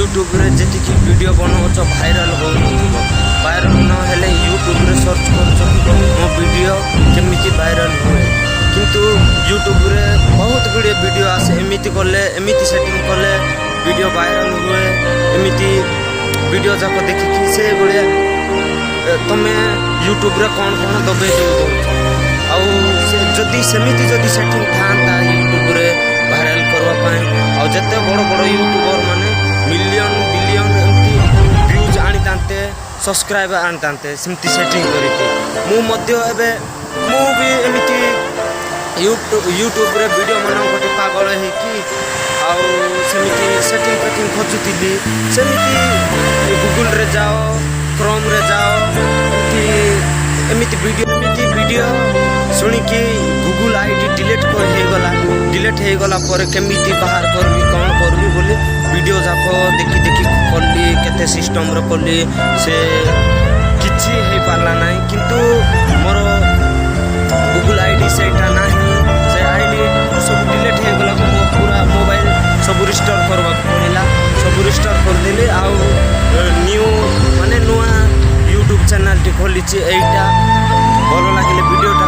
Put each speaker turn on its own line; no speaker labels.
ୟୁଟ୍ୟୁବରେ ଯେତିକି video ବନାଉଛ, viral ହେଉନଥିବ। Viral ନହେଲେ ୟୁଟ୍ୟୁବରେ ସର୍ଚ୍ଚ କରୁଛ କି ମୋ ଭିଡ଼ିଓ କେମିତି ଭାଇରାଲ୍ ହୁଏ। କିନ୍ତୁ ୟୁଟ୍ୟୁବରେ ବହୁତ ଗୁଡ଼ିଏ ଭିଡ଼ିଓ ଆସେ, ଏମିତି କଲେ, ଏମିତି ସେଟିଂ କଲେ ଭିଡ଼ିଓ ଭାଇରାଲ୍ ହୁଏ। ଏମିତି ଭିଡ଼ିଓ ଯାକ ଦେଖିକି ସେଭଳିଆ ତମେ ୟୁଟ୍ୟୁବରେ କ'ଣ କ'ଣ ଦବେଇ ଦେଉଛ। ଆଉ ସେ ଯଦି ସେମିତି ଯଦି ସେଟିଂ ଥାଆନ୍ତା ୟୁଟ୍ୟୁବରେ ଭାଇରାଲ୍ କରିବା ପାଇଁ, ଆଉ ଯେତେ ବଡ଼ ବଡ଼ ୟୁଟ୍ୟୁବର୍ ମାନେ ମିଲିୟନ୍ ବିଲିୟନ୍ ଏମିତି ଭ୍ୟୁଜ୍ ଆଣିଥାନ୍ତେ, ସବସ୍କ୍ରାଇବ୍ ଆଣିଥାନ୍ତେ ସେମିତି ସେଟିଂ କରିକି। ମୁଁ ମଧ୍ୟ ଏବେ ମୁଁ ବି ଏମିତି ୟୁଟ୍ୟୁବରେ ଭିଡ଼ିଓ ମାନଙ୍କ ପାଗଳ ହେଇକି ଆଉ ସେମିତି ସେଟିଂ ଫେଟିଂ ଖୋଜୁଥିଲି। ସେମିତି ଗୁଗୁଲରେ ଯାଅ, କ୍ରୋମ୍ରେ ଯାଅ, ଏମିତି ଏମିତି ଭିଡ଼ିଓ ଶୁଣିକି ଗୁଗୁଲ ଆଇଡି ଡିଲିଟ୍ ହେଇଗଲା। ଡିଲିଟ୍ ହେଇଗଲା ପରେ କେମିତି ବାହାର କରିବି, କ'ଣ କରିବି ବୋଲି ଭିଡ଼ିଓ ଯାକ ଦେଖି ଦେଖି କଲି, କେତେ ସିଷ୍ଟମ୍ରେ କଲି, ସେ କିଛି ହେଇପାରିଲା ନାହିଁ। କିନ୍ତୁ ମୋର ଗୁଗୁଲ ଆଇଡି ସେଇଟା ନାହିଁ। ସେ ଆଇଡି ସବୁ ଡିଲିଟ୍ ହେଇଗଲାକୁ ମୋ ପୁରା ମୋବାଇଲ ସବୁ ରିଷ୍ଟୋର୍ କରିବାକୁ ପଡ଼ିଲା। ସବୁ ରିଷ୍ଟୋର୍ କରିଦେଲି ଆଉ ନ୍ୟୁ ମାନେ ନୂଆ ୟୁଟ୍ୟୁବ୍ ଚ୍ୟାନେଲ୍ଟି ଖୋଲିଛି ଏଇଟା। ଭଲ ଲାଗିଲେ ଭିଡ଼ିଓଟାକୁ